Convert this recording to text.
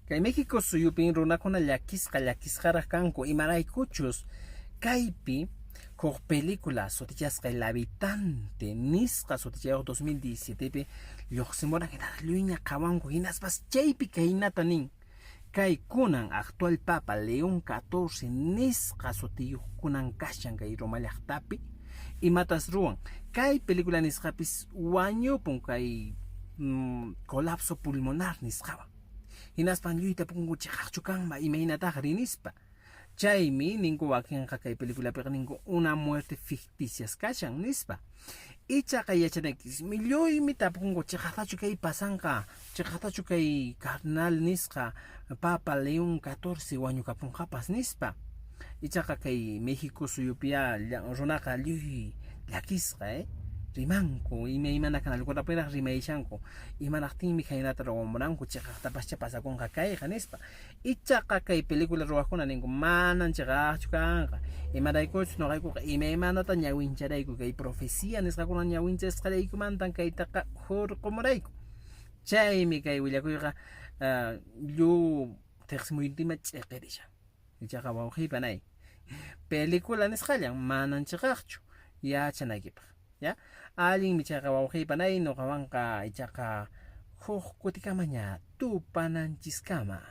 Kay México suyupin runakuna llakisqa llakisqaraq kanku, imaraykuchus kaypi huk película sutichasqa El Habitante nisqa sutichayuq 2017pi lluqsimuran, hinaspa lluyña qhawanku, hinaspas chaypi kaynata nin: kay kunan actual Papa León XIV nisqa sutiyuq kunan kashan kay Roma llaqtapi, imatas ruwan kay película nisqapis wañupun kay colapso pulmonar nisqawan, hinaspan lluyta punku chiqaqchu kanma imaynataqri nispa. Chaymi ninku wakinqa kay peliculapiqa ninku una muerte ficticias kashan nispa. Ichaqa yachanaykichismi lluymi tapukunku chiqaqtachu kay pasanqa, chiqaqtachu kay cardenal nisqa Papa León XIV wañukapunqapas nispa. Ichaqa kay México suyupiya runaqa lluy llakisqa, rimanku imaymana canalkunapiraq rimayshanku, imanaqtinmi khaynata ruwamuranku, chiqaqtapascha pasakunqa kayqa nispa. Ichaqa kay película ruwaqkuna ninku manan chiqaqchu kanqa, imaraykuchus noqaykuqa imaymanata ñawincharayku, kay profecía nisqakuna ñawinchasqallaykumantan kaytaqa hurqumurayku. Chaymi kay willakuyqa llu teqsimuyuntima ch'iqirishan. Ichaqa wawqiy panay, película nisqallan manan chiqaqchu yachanaykipaq. Ya, allinmi chayqa wawqiy panay, noqawanqa ichaqa huk kutikamaña tupananchiskama.